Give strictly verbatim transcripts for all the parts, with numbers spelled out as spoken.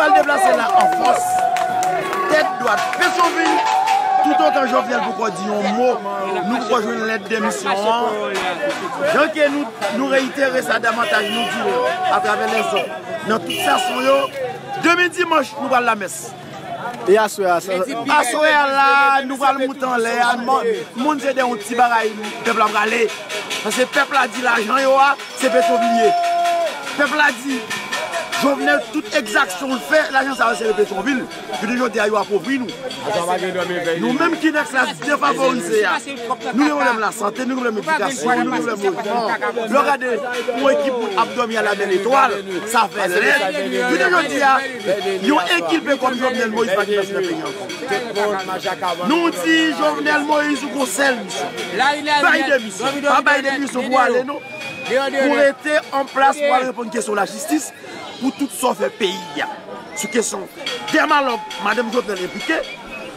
Pral deplase la an fòs. Tèt dwat Petyonvil, toutotan Jovenel poko di yon mo, nou poko jwenn lèt demisyon an. Jan ke nou, nou reyitere sa davantaj, nou di l atravè lèzòt. Nan tout sasyon yo, demen dimanch, nou pral lamès. E aswè a, sa... Aswè a la, nou pral moute anlè a, moun, moun se de yon ti bagay, pèp la prale. Paske pèp la di lajan yo a, se Petyonvil ye. Pèp la di, Jovenel, tout egzaksyon l fè, lajan sa yo sere Petyonvil. Jounen jodi a, yo apovri nou. Nou menm ki nan klas defavorize a, nou gen pwoblèm lasante, nou gen pwoblèm edikasyon, nou gen pwoblèm lojman. Lè w gade yon ekip moun ap dòmi a la bèl etwal, sa fè lèd. Jounen jodi a, yon ekilpe kòm Jovenel Moïse pa gen plas nan peyi ankò. Nou di Jovenel Moïse ou gon sèl misyon. Bay demisyon. Pa bay demisyon pou ale non. Pou rete an plas pou al reponn kesyon lajistis pou tout sa w fè peyi a. Sou kesyon dèmalòg, madanm Jovenel enplike,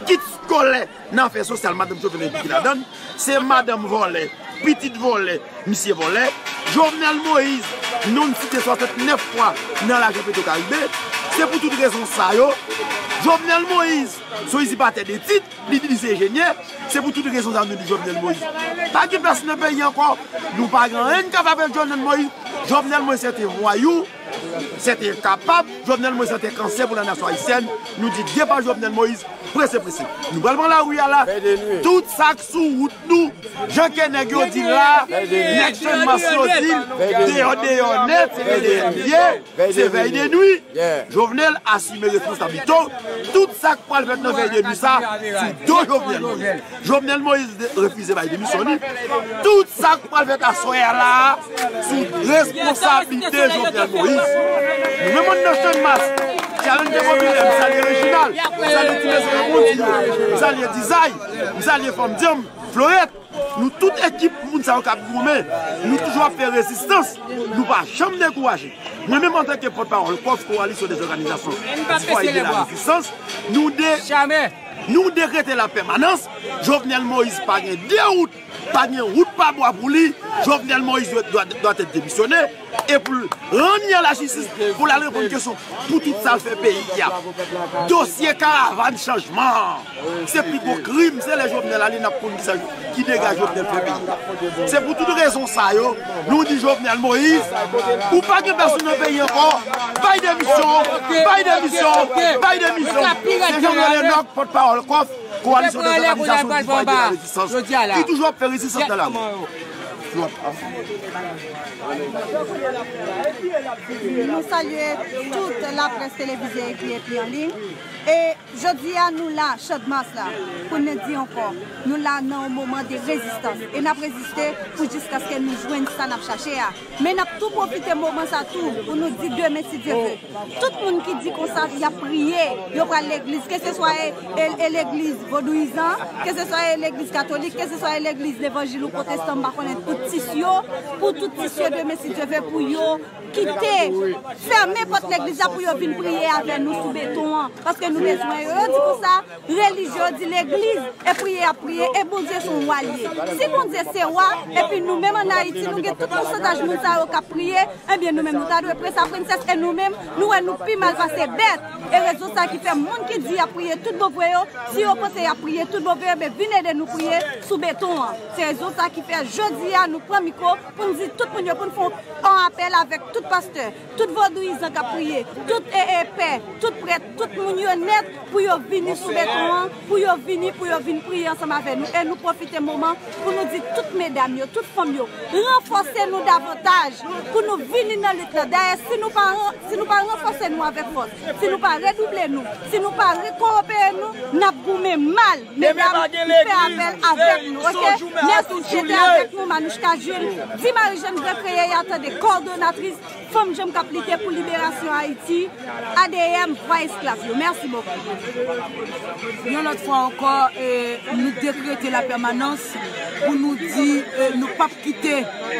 kit skolè nan afè sosyal, madanm Jovenel enplike ladan l, se madanm vòlè, pitit vòlè, misye vòlè. Jovenel Moïse, non l site swasantnèf fwa nan lajan Petro Caribe. Se pou tout rezon sa yo, Jovenel Moïse, se yon izipatè de tit, li di li se enjenyè, se pou tout rezon sa nou di Jovenel Moïse pa gen plas nan peyi ankò. Nou pa gen anyen n ka fè avèk Jovenel Moïse. Jovenel Moïse se te vwayou, se te kapab, Jovenel Moïse se te kansè pou la nasyon ayisyèn. Nou di depa Jovenel Moïse, prese, prese. Nou pral pran lari a la. Tout sa k sou wout nou, jan ke nèg yo di l la, nèg Channmas yo di l, deyò, deyò nèt, se deyò l ye. Se vèy de nwi. Jovenel asime responsablite w. Tout sa k pral fèt nan vèy de nwi sa, sou do Jovenel Moïse. Jovenel Moïse de-, refize bay demisyon li. Tout sa k pral fèt aswè a la, sou responsablite Jovenel Moïse. Nou menm anndan Channmas, Challenge Popilè, m salye Reginald, m salye Ti Mezon Rebondi yo, m salye Dizay, m salye Fanm Dyanm, Florette. Nou tout ekip moun sa yo k ap goumen, nou toujou ap fè rezistans, nou pa janm dekouraje. Mwen menm antanke pòtpawòl kòf Coalition des organisations du Foyer de la Résistance, nou de, nou dekrete la pèmanans. Jovenel Moïse pa gen de wout, pa gen wout pa bwa pou li. Jovenel Moïse dwa, dwa, dwa tèt demisyone. E pou l rann li a lajistis, pou l al reponn kesyon pou tout sa l fè peyi a. Dosye karavàn chanjman an, se pi gwo krim, se lè Jovenel ale n ap konn kisa ki dega Jovenel fè peyi a. Se pou tout rezon sa yo, nou di Jovenel Moïse, ou pa gen plas ou nan peyi ankò, bay demisyon, bay demisyon, bay demisyon. Se Jean Noël Enock, pòtpawòl kòf, Coalition des organisations du Foyer de la Résistance, ki toujou ap fè rezistans nan lari. Nou salye tout laprès televize ki epi an liy. E jodi a, nou la, Channmas la, pou n di ankò, nou la nan yon moman de rezistans. E n ap reziste pou jiskaske nou jwenn sa n ap chache a. Men n ap tou pwofite moman sa tou pou nou di demen, si Dye vle, tout moun ki di konsa y ap priye, yo pral legliz, keseswa e, e, e legliz vodouyizan, keseswa e legliz katolik, keseswa e legliz levanjil ou pwotestan, m pa konnen, pou tis yo, pou tout tis yo demen, si Dye vle, pou yo kite, fèmen pòt legliz la pou yo vin priye avè nou sou beton an, paske nou bezwen yo. Yo di konsa, relijye yo di legliz, e priye y ap priye, e Bondye se yon wa l ye. Si Bondye se wa, epi nou menm ann Ayiti, nou gen tout pousantaj moun sa yo k ap priye, ebyen nou menm nou ta dwe prens a prensès, e nou menm, nou wè nou pi mal pase bèt. E rezon sa ki fè moun ki di y ap priye tout bon vre yo, si yo panse y ap priye tout bon vre yo, ben vin ede nou priye sou beton an. Se rezon sa ki fè jodi a nou pran mikwo pou n di tout moun yo, pou n fè yon apèl avèk tout pastè, tout vodouyizan k ap priye, tout e, e pè, tout prèt, tout moun yo nèt pou yo vini sou beton an, pou yo vini, pou yo vin priye ansanm avè nou. E nou pwofite moman pou nou di tout medam yo, tout fanm yo, ranfòse nou davantaj pou nou vini nan lit la. Dayè, si nou pa ran-, si nou pa ranfòse nou avèk fòs, si nou pa redouble nou, si nou pa rekowopere nou, n ap goumen mal. Medam, fè apèl avèk nou, oke? Mèsi, se te avèk nou, Manouchka Jules, di Marie-Jeanne Grands Créé, tande, kowòdonatris Fanm Djanm k ap lite pou liberasyon Ayiti, A D M, Vwa Esklav yo. Mèsi bokou. Yon lòt fwa ankò, eh, nou dekrete lapèmanans pou nou di, eh, nou p ap kite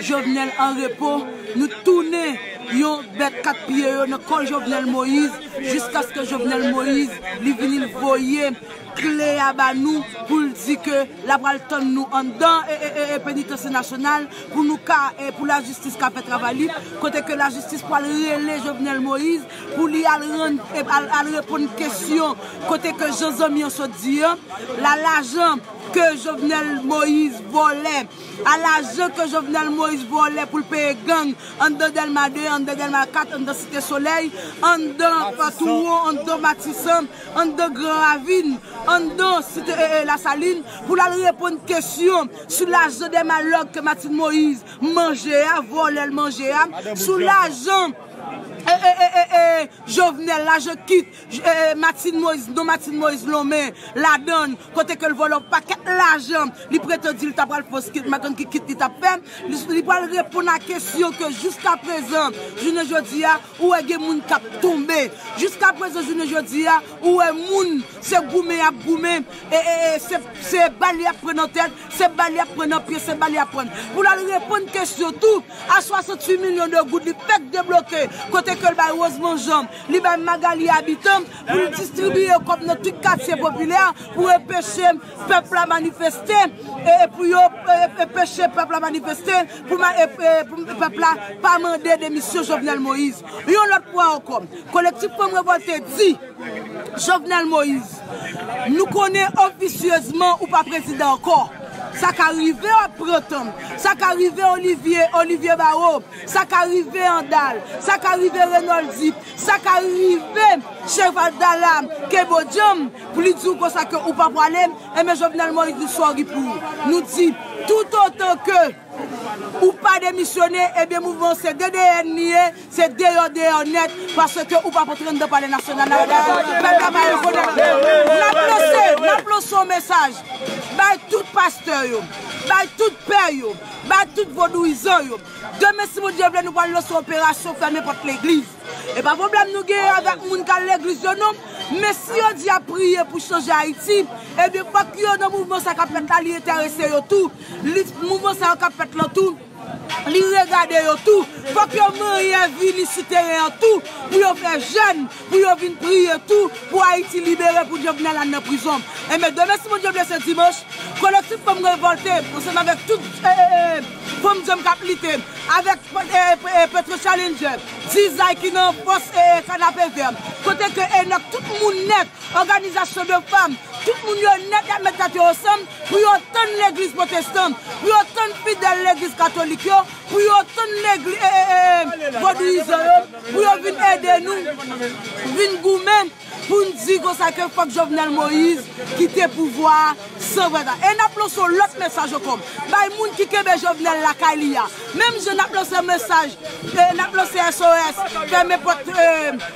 Jovenel an repo. Nou tounen yon bèt kat pye yo nan kò Jovenel Moïse, jiskaske Jovenel Moïse, li vini, l voye kle a ba nou pou l di ke l ap al tann nou anndan e, e, e, e penitansye nasyonal pou nou ka, e, pou lajistis ka fè travay li, kote ke lajistis pral rele Jovenel Moïse pou li al rann, e, al, al reponn kesyon, kote ke jan zanmi an sot di an, la lajan ke Jovenel Moïse vòlè, a lajan ke Jovenel Moïse vòlè pou l peye gang anndan Dèlma de, anndan Dèlma kat, anndan Site Solèy, anndan Patwon, anndan Matisan, anndan Gran Ravin, anndan Site, e, e, Lasalin, pou l al reponn kesyon sou lajan dè malòg ke Martine Moïse manje a, vòlè l manje a, sou lajan, e, e, e, e, e, Jovenel, lajan kit, e, e, Martine Moïse, non Martine Moïse lonmen ladan l, kote ke l vòlè yon pakèt lajan, li pretann di l ta pral fè yon kit, m pa konn ki kit li t ap fè, li, li pral reponn a kesyon ke jiskaprezan, jounen jodi a, ou wè gen moun k ap tonbe. Jiskaprezan, jounen jodi a, ou wè moun, se goumen y ap goumen, e, e, e, se, se bal y ap pran nan tèt, se bal y ap pran nan pye, se bal y ap pran. Pou l al reponn kesyon tou, a swasanntuit milyon de goud li fèk debloke, kote ke l bay Rosemond Jean, li bay Magalie Habitant, pou l distribiye kòb nan tout katye popilè, pou enpeche pèp la manifeste, e, e pou yo, e, e, enpeche pèp la manifeste, pou ma-, e, e, pou pèp la pa mande demisyon Jovenel Moïse. Yon lòt fwa ankò, Kolektif Fanm Revòlte di, Jovenel Moïse, nou konnen ofisyezman ou pa prezidan ankò. Sa ka rive w ap pran tan. Sa ka rive Olivier, Olivier Barreau. Sa ka rive Andal. Sa ka rive Renold Dip. Sa ka rive Cheval Dala, Kebo Djanm, pou li di w konsa ke ou pa prale. Enben, Jovenel Moïse, nou sòri pou ou. Nou di, toutotan ke ou pa demisyone, ebyen, mouvman se D D N li ye, se deyò, deyò nèt, paske ou p ap antre anndan Palè Nasyonal la, pèp la pa rekonèt. N ap lanse, n ap lanse yon mesaj bay tout pastè yo, bay tout pè yo, bay tout vodouyizan yo. Demen, si Bondye vle, nou pral lanse yon operasyon fèmen pòt legliz. E pa pwoblèm nou genyen avèk moun k al legliz yo non. Men si yo di y ap priye pou chanje Ayiti, ebyen fòk yo nan mouvman sa k ap fèt la, li enterese yo tou. Li, mouvman sa yo k ap fèt lan tou, li regade yo tou. Fòk yo manyen vini sou teren an tou, pou yo fè jèn, pou yo vin priye tou, pou Ayiti libere, pou Jovenel al nan prizon. Enben, demen, si Bondye vle, se dimanch, Kolektif Fanm Revòlte, ansanm avèk tout, e, e, e, fanm djanm k ap lite, avèk, e, e, Petro Challenger, Dizay ki nan fòs, e, e, Kanapevè, kote ke Enòk, tout moun nèt, òganizasyon de fanm, tout moun yo nèt y ap met tèt yo ansanm pou yo tann legliz pwotestan, pou yo tann fidèl legliz katolik yo, pou yo tann legliz, e, e, e, vodouyizan yo, pou yo vin ede nou, vin goumen, pou n di konsa ke fòk Jovenel Moïse kite pouvwa a san vwèta. E n ap lanse yon lòt mesaj ankò bay moun ki kenbe Jovenel lakay li a. Menm jan n ap lanse mesaj, e, n ap lanse S O S, fèmen pòt, e,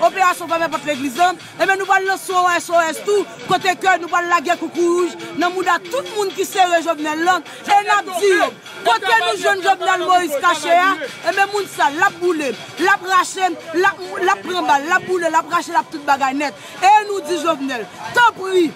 operasyon fèmen pòt legliz lan, enben nou pral lanse yon S O S tou, kote ke nou pral lage koukouwouj nan mouda tout moun ki sere Jovenel lan, e n ap di yo, kote nou jwenn Jovenel Moïse kache a, enben moun sa l ap boule, l ap rache, l ap, l ap pran bal, l ap boule, l ap rache, l ap tout bagay nèt. E nou di Jovenel, tanpri,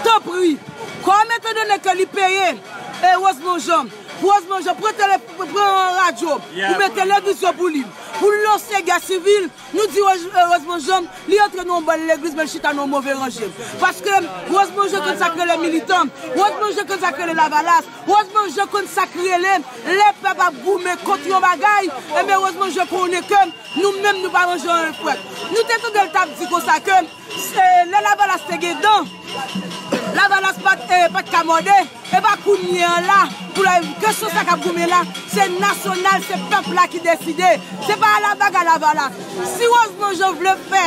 tanpri, kòm etandone ke li peye, e, Rosemond Jean, pou Rosemond Jean pran tele-, pran radyo, pou mete legliz yo pou li, pou l lanse gè sivil, nou di Ros-, e, Rosemond Jean, li antre nan yon bòn legliz, men l chita nan yon move ranje. Paske Rosemond Jean konn sa k rele militan, Rosemond Jean konn sa k rele Lavalas, Rosemond Jean konn sa k rele lè pèp ap goumen kont yon bagay, enben Rosemond Jean konnen ke nou menm nou pa manje anyen frèt. Nou te tande l t ap di konsa ke, e, lè Lavalas te gen dan, Lavalas pa t, e, pa t ka mòde. E pa kounye a la, pou la, kesyon sa k ap goumen la, se nasyonal, se pèp la ki deside. Se pa la bagay Lavalas. Si Rosemond Jean vle fè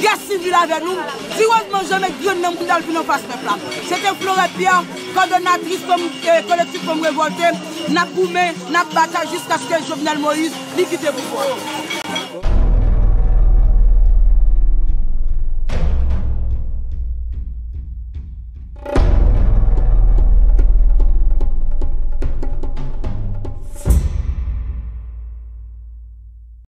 gè sivil avè nou, si Rosemond Jean met grenn nan mouda l vin anfas pèp la. Se te Florette Pierre, kòdonatris fanm, e, Kolektif Fanm Revòlte, n ap goumen, n ap batay jiskaske Jovenel Moïse li kite pouvwa.